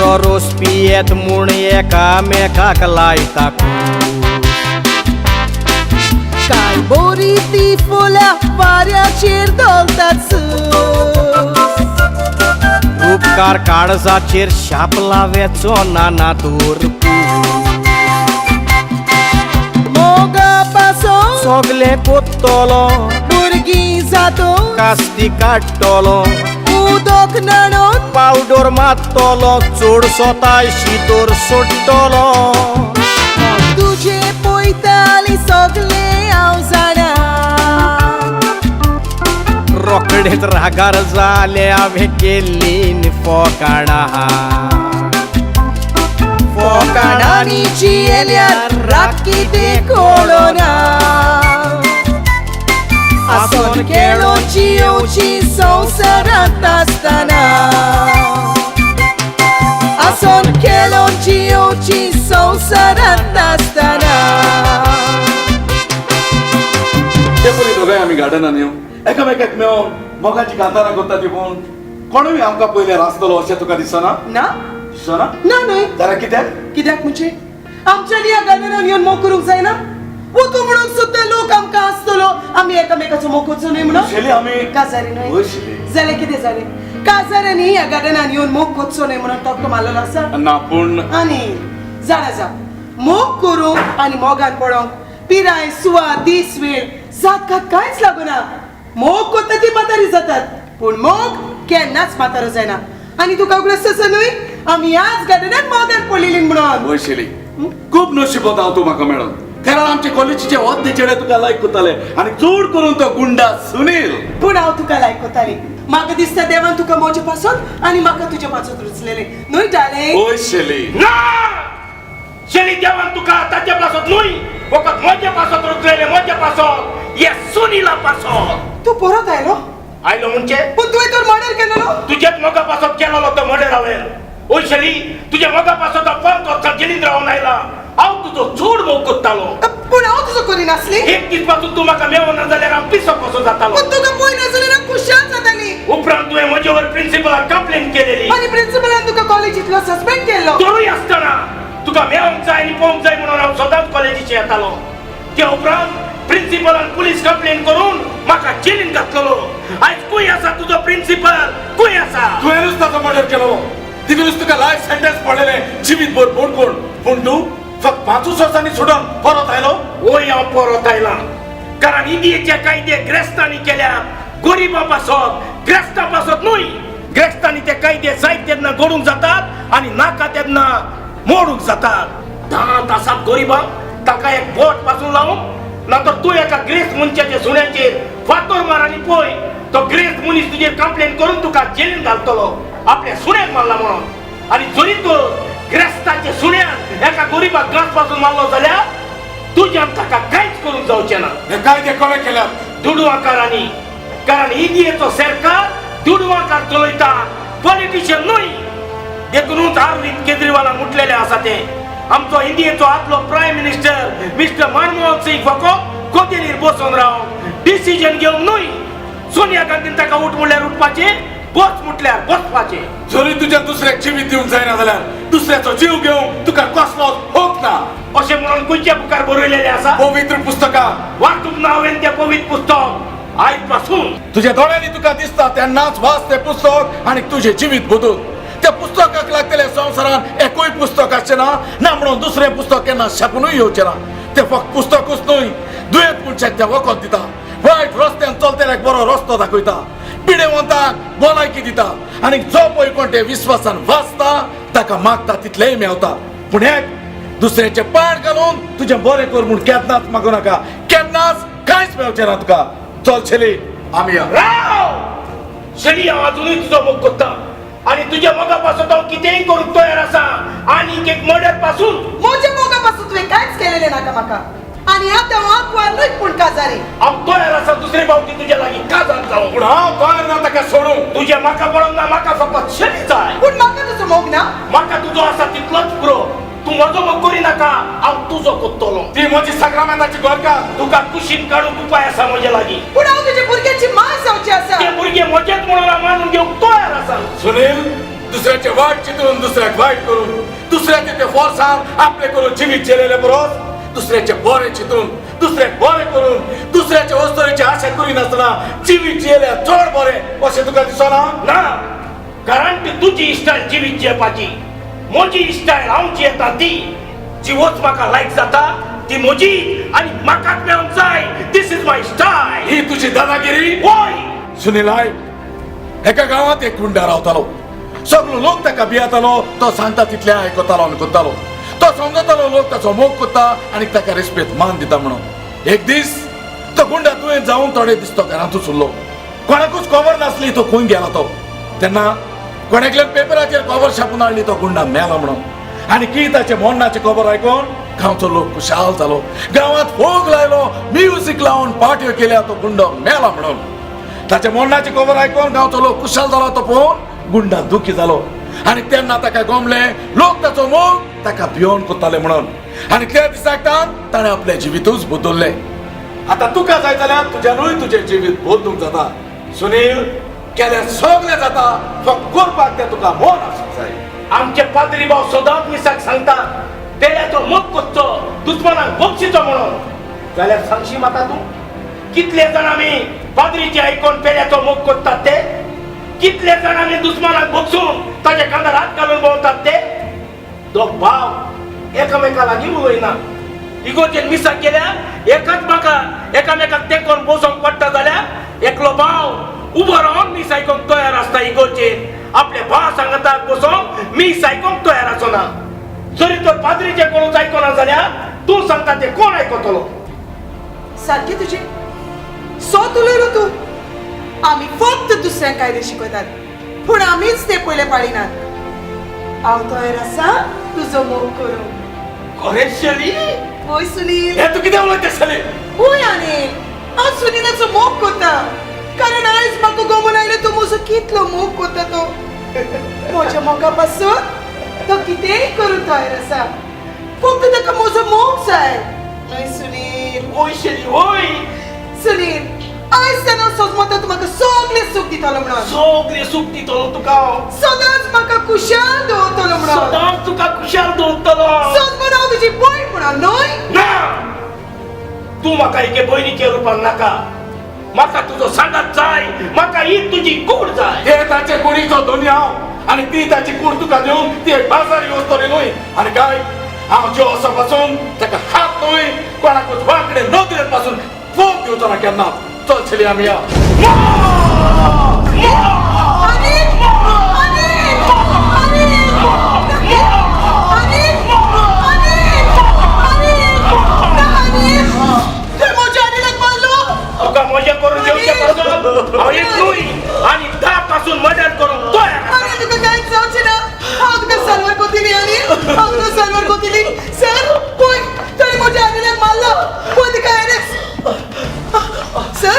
आंब्याचो रोस पियेत म्हूण एकामेकाक लायता काय बोरी ती फुलां वाऱ्याचेर धोलतात. उपकार काळजाचेर शाप लावेचो ना ना दूर. मोगा पासून सगलें कोत्तलो, भुरगीं जातो, कास्ती काडटलो, उदक न्हाणोवन पावडर मारतलो, चडसो ताय शितोर सोडटलो. तुजे पयताली सगलें हांव जाणा. रोखडेच रागार जाले हांवें केल्ली फोकाणां. फोकाणांनी जियेल्यार राग कितें कळना. आसोन खेळोन जियोवची संवसारांत आसतना. आसोन खेळोन जियोवची संवसारांत आसतना. ते परी दोगांय आमी गार्डनान येवन एकामेकाक मेळोन मोगाची कांतारां करता ती पळोवन कोणूय आमकां पयल्यार आसतलो अशें तुका दिसना? ना. दिसना? ना न्हय. जाल्यार कित्याक? कित्याक म्हणजे आमच्यांनी ह्या गार्डनान येवन मोग करूंक जायना? वतू म्हणून सुद्दां लोक आमकां आसतलो, आमी एकामेकाचो मोग करचो न्हय म्हणून? शेली आमी काजारी न्हय? हय शेली. जालें कितें जालें? काजाऱ्यांनी ह्या गार्डनान येवन मोग करचो न्हय म्हणून टोक्को मारलेलो आसा? ना पूण आनी जाणा जा, मोग करूंक आनी मोगान पडोंक पिराय, सुवात, दीस, वेळ, जात कात कांयच लागना. मोग करता ती म्हातारी जातात, पूण मोग केन्नाच म्हातारो जायना. आनी तुका उगडास आसा न्हय आमी ह्याच गार्डनान मोगान पडलेली म्हणून? हय शेली, खूब नशीब हांव तूं म्हाका मेळोन, कारण आमचे कॉलेजीचे अर्दे चेडे तुका लायक करताले आनी चड करून तो गुंडा सुनील. पूण हांव तुका लायक करताली. म्हाका दिसता देवान तुका म्हजे पासत आनी म्हाका तुजे पासत रुचलेलें न्हय डार्लिंग? हय शेली. ना शेली, देवान तुका ताचे पासत न्हय, फकत म्हजे पासत रुचलेले, म्हजे पासत, हे सुनीला पासत. तूं परत आयलो? आयलो म्हणजे? पूण तुवें तर मर्डर केलेलो. तुजेच मोगा पासत केलेलो तो मर्डर हांवें. ओय शेली, तुज्या मोगा पासत हांव 5 वर्सां जेलीन रावन आयला. हांव तुजो चड मोग करतालो. पूण हांव तुजो करिनासली. एक दीस पासून तूं म्हाका मेळना जाल्यार हांव पिसो कसो जातालो. पूण तुका पळयना जाल्यार हांव खुशाल जाताली. उपरांत तुवें म्हजेवर प्रिन्सिपलाक कंप्लेन केलेली आनी प्रिन्सिपलान तुका कॉलेजींतलो सस्पेंड केल्लो. तरूय आसतना तुका मेळोंक जाय आनी पळोवंक जाय म्हणून हांव सदांच कॉलेजीचेर येतालो. त्या उपरांत प्रिन्सिपलान पुलीस कंप्लेन करून म्हाका जेलीन घातलेलो. आयज खंय आसा तुजो प्रिन्सिपल? खंय आसा? तुवेंनूच ताचो मर्डर केलो, तितूनच तुका लायफ सेंटेन्स पडलेलें, जिवीत भर बोडकोण. पूण तूं फक्त 5 वर्सांनी सोडून परत आयलो. वय हांव परत आयला कारण इंडियेचे कायदे ग्रेस्तांनी केल्यात, गरिबां पासत, ग्रेस्तां पासत न्हय. ग्रेस्तांनी ते कायदे जाय तेन्ना घडूंक जातात आनी नाका तेन्ना मोडूंक जातात. दांत आसात गरिबांक, ताका एक बोट पासून लावूंक ना तर तूं एका ग्रेस्त मनशाच्या सुण्याचेर फातोर मार आनी पळय, तो ग्रेस्त मनीस तुजेर कंप्लेन करून तुका जेलीन घालतलो आपल्या सुण्याक मारला म्हणून. आनी जरी तूं ग्रेस्ताच्या सुण्यान एका गरिबाक घांस पासून मारलो जाल्यार तुज्यान ताका कांयच करूंक जावचें ना. हे कायदे कोणें केल्यात? दुडवाकारांनी. कारण इंडियेचो सरकार दुडवाकार चलयता, पॉलिटिशियन न्हय. देखूनच अरविंद केजरीवालान म्हटलेलें आसा तें, आमचो इंडियेचो आदलो prime minister mister Manmohan Singh फकत गोदेलीर बसून रावन डिसिजन घेवंक न्हय. सोनिया गांधीन ताका उठ म्हणल्यार उठपाचें, बस म्हटल्यार बसपाचें. जरी तुज्या दुसऱ्याक जिवीत दिवंक जायना जाल्यार दुसऱ्याचो जीव घेवंक तुका कसलोच हक ना. अशें म्हणून खंयच्या बुकार बरयलेलें आसा? पवित्र पुस्तकां. वाचूंक ना हांवें तें पवित्र पुस्तक आयज पासून. तुज्या दोळ्यांनी तुका दिसता तेन्नाच वाच तें पुस्तक आनी तुजें जिवीत बदल. त्या पुस्तकाक लागतलें संवसारान एकूय पुस्तक आसचें ना, ना म्हणून दुसरें पुस्तक केन्ना छापुनूय येवचें ना. तें फक्त पुस्तकूच न्हय, दुयेंत मनशाक तें वखद दिता, वायट रस्त्यान चलतल्याक बरो रस्तो दाखयता, पिडेवंताक भलायकी दिता आनी जो पळय कोण ते विस्वासान वाचता ताका मागता तितलेंय मेवता. पूण एक दुसऱ्याचें पाड घालून तुजें बरें कर म्हूण केन्नाच मागूं नाका, केन्नाच कांयच मेळचें ना तुका. चल शेली, आमी या. राव शेली, हांव आजुनूय तुजो मोग करता आनी तुज्या मोगा पासून हांव कितेंय करूंक तयार आसा. आनीक एक मर्डर पासून. म्हज्या मोगा पासून तुवें कांयच केलेलें नाका म्हाका. आनी आतां हांव आंकवार न्हय पूण काजारी. हांव तयार आसा दुसरे फावटी तुज्या लागीं काजार जावंक. पूण हांव तयार ना ताका सोडूंक. तुजें म्हाका पडोंक ना, म्हाका फकत शेली जाय. पूण म्हाका तुजो मोग ना. म्हाका तुजो आसा तितलोच पुरो. तूं म्हजो मोग करिनाका, हांव तुजो करतलो. ती म्हजी साक्रामेंताची घरकार. तुका कुशीन काडूंक उपाय आसा म्हजे लागीं. पूण हांव तुज्या भुरग्याची मां जावची आसा. ते भुरगे म्हजेच म्हणून हांव मानून घेवंक तयार आसा. सुनील, दुसऱ्याचे वाट चिंतून दुसऱ्याक वायट करून, दुसऱ्याचे ते फोर्सान आपले करून जिवीत जेलेले बरोबर, दुसऱ्याचे बरे चिंतून दुसऱ्याक बरे करून, दुसऱ्याच्या वस्तूची आशा करिनासतना जिवीत जियेल्यार चड बरें अशें तुका दिसना? ना, कारण ती तुजी इस्टायल जिवीत जियेवपाची, म्हजी इस्टायल हांव जियेता ती जिवोच म्हाका लायक जाता ती म्हजी आनी म्हाकाच मेळोंक जाय. This is my style. ही तुजी दादागिरी. वय. सुनील आयक, एका गांवांत एक गुंडा रावतालो. सगलो लोक ताका भियेतालो. तो सांगता तितलें आयकतालो आनी करतालो. तो समजतालो लोक ताचो मोग करता आनी ताका रेस्पेद मान दिता म्हणून. एक दीस तो गुंडा दुयेंत जावन थोडे दीस तो घरांतूच उरलो. कोणाकूच खबर नासली तो खंय गेला तो. तेन्ना कोणाकल्यान पेपराचेर खबर छापून हाडली तो गुंडा मेला म्हणून. आनी की ताचे मरणाची खबर आयकून गांवचो लोक खुशाल जालो. गांवांत फोग लायलो, म्युजीक लावन पार्ट्यो केल्या तो गुंडो मेला म्हणून. ताच्या मरणाची खबर आयकून गांवचो लोक खुशाल जालो तो पळोवन गुंडा दुखी जालो. आनी तेन्ना ताका गमलें लोक ताचो मोग ताका भियोन करताले म्हणून. आनी त्या दिसाक ताणें आपलें जिवितूच बदल्लें. आतां तुका जाय जाल्यार तुज्यानूय तुजें जिवीत बदलूंक जाता सुनील. केल्यार सगळें जाता, फक्त करपाक तें तुका मन आसूंक जाय. आमचे पाद्री भाव सदांच मिसाक सांगता पेल्याचो मोग करचो, दुस्मानाक बक्षिचो म्हणून. जाल्यार सांगशी म्हाका तूं, कितले जाण आमी पाद्रीचे आयकून पेल्याचो मोग करतात ते? कितले जाण आमी दुस्मानाक बक्षून ताच्या खांदार हात घालून भोंवतात ते? दोग भाव एकामेका लागीं उलयना. इगोर्जेन मिसाक गेल्यार एकाच म्हाका एकामेकाक तेंकोन बसोंक पडटा जाल्यार एकलो भाव उबो रावन मीस आयकोंक तयार आसता. इगोर्जेन आपले भाव सांगतात बसोंक मीस आयकोंक तयार आसना. जरी तर पाद्रीचे कोणूच आयकोना जाल्यार तूं सांगता ते कोण आयकतलो? सारकें तुजें, सत उलयलो तूं. आमी फक्त दुसऱ्यांक कायदे शिकयतात पूण आमीच ते पयले पाळिनात. हांव तयार आसा तुजो मोग करूंक. खरें शली? वय सुनील. हें तूं कितें उलयता शली? वय अनिल, हांव सुनीलाचो मोग करता. कारण आयज म्हाका गमून आयलें तूं म्हजो कितलो मोग करता तो. म्हज्या मोगा पासून तो कितेंय करूंक तयार आसा, फक्त ताका म्हजो मोग जाय. न्हय सुनील? वय शली वय. सुनील, आयज तेन्ना सजमता तूं म्हाका सगळें सूख दितलो म्हणून. सगळें सूख दितलो तुका हांव. सदांच म्हाका खुशाल दवरतलो म्हणून. सदांच तुका खुशाल दवरतलो. सजमन हांव तुजी भयण म्हणून न्हय? ना, तूं म्हाका एके भयणीच्या रुपान नाका. म्हाका तुजो सांगात जाय, म्हाका ही तुजी कूड जाय. हे ताचे कुडीचो धनी हांव आनी ती ताची कूड तुका दिवन ती एक बाजार वचतली न्हय. आनी काय हांव जिव आसा पासून ताका हात न्हय कोणाकूच वांकडे नदरेन पासून फोग दिवचो ना केन्ना. चल शली आमी या. अनिल, अनिल, अनिल, अनिल, अनिल, अनिल, अनिल, तुवें म्हज्या अनिलाक मारलो. तुका मजा करून घेवचे पासून हांव एक न्हय आनी 10 पासून मर्डर करूंक तयार आसा. अनिल, तुका कांयच जावचें ना. हांव तुका साल्वार कोतिली अनिल, हांव तुका साल्वार कोतिली. सर पळय, ताणें म्हज्या अनिलाक मारलो. पळय तुका अरेस्ट. सर,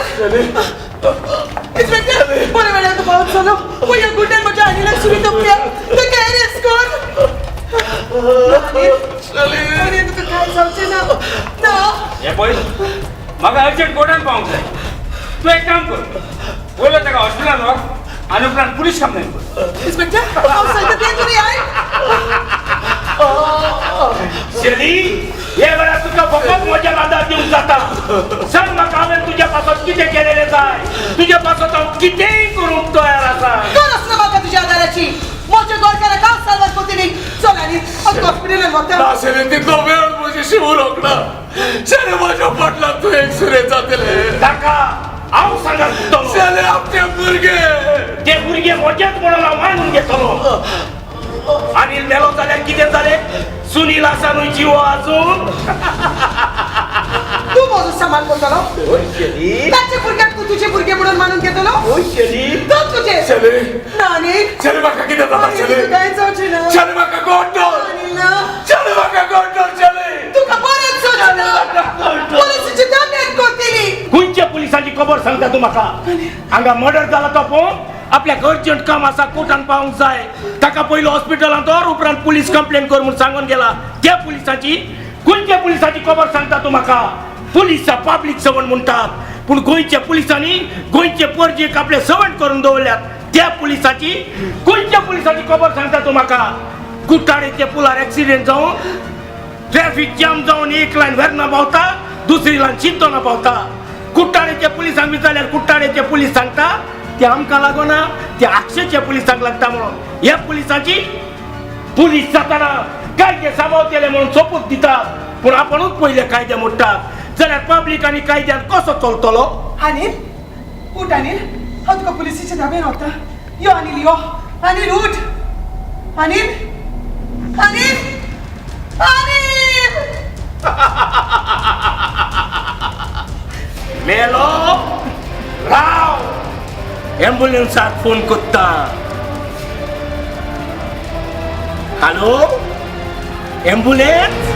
इन्स्पेक्टर, बरे वेळार तूं पावत जालो. पळय ह्या गुंड्यान म्हज्या अनिलाक सुरी तोपल्या. ताका अरेस्ट कर. अनिल, अनिल, तुका कांय जावचें ना. ना. हे पळय, म्हाका अर्जंट कोर्टान पावंक जाय. तूं एक काम कर, पयलो ताका हॉस्पिटलान व्हर आनी उपरांत पुलीस कंप्लेन कर. इन्स्पेक्टर, हांव सांगता तें तुमी आयक. शली, हे वेळार तुका फकत म्हज्या आदार दिवंक जाता. सांग म्हाका हांवें तुज्या पासत कितें केलेलें जाय. तुज्या पासत हांव कितेंय करूंक तयार आसा. गरज ना म्हाका तुज्या आदाराची. म्हज्या गोरकाराक हांव साल्वार कोतिली. चल आनी हांव तुका हॉस्पिटलान व्हरता. ना शली, तितलो वेळ म्हजी शिव रोखना. शली, म्हज्या पोटलान तूं एक सुरे जातलें. ताका हांव सांगात दितलो. शली, आमचे भुरगे ते भुरगे म्हजेच म्हणून हांव मानून घेतलो. अनिल मेलो जाल्यार कितें जालें? सुनील आसा न्हय जिवो आजून. तूं म्हजो सामान करतलो. ताचे भुरग्याक तूं तुजे भुरगे म्हणून मानून घेतलो. तो तुजे. शली, ना अनिल, शली म्हाका कितें जाता अनिल, शली? तुका कांय जावचें ना. शली म्हाका गोड. अनिल ना, शली म्हाका गोड. शली तुका बरें जावचें ना. पुलिसाची कंप्लेन करतली. खंयच्या पुलिसांची खबर सांगता तूं म्हाका? हांगा मर्डर जाला तो पळोवन आपल्याक अर्जंट काम आसा, कोर्टान पावंक जाय. ताका पयलो हॉस्पिटलांत व्हर, उपरांत पुलीस कंप्लेन कर म्हूण सांगून गेला. त्या पुलिसाची, खंयच्या पुलिसाची खबर सांगता तूं म्हाका? पुलिसा पब्लीक सवण म्हणटात, पूण गोंयच्या पुलिसांनी गोंयचे परजेक आपले सवण करून दवरल्यात. त्या पुलिसाची, खंयच्या पुलिसाची खबर सांगता तूं म्हाका? कुट्टाळेच्या पुलार एक्सिडेंट जावन ट्रॅफिक जाम जावन एक लायन वेर्ना पावता, दुसरी लायन शिंदोना पावता. कुट्टाळेच्या पुलिसांक विचारल्यार कुट्टाळेचे पुलीस सांगता ते आमकां लागना, ते आक्षेच्या पुलिसांक लागता म्हणून. ह्या पुलिसाची पुलीस जाताना कायदे सांबाळतले म्हणून सोपूत दितात, पूण आपणूच पयले कायदे मोडटात जाल्यार पब्लीक आनी कायद्यान कसो चलतलो? अनिल उठ, अनिल, हांव तुका पुलिसेच्या धाब्यान व्हरता. यो अनिल, यो अनिल, उठ अनिल, अनिल, अनिल. मेलो राव, एम्बुलन्साक फोन करता. Hello, ambulance.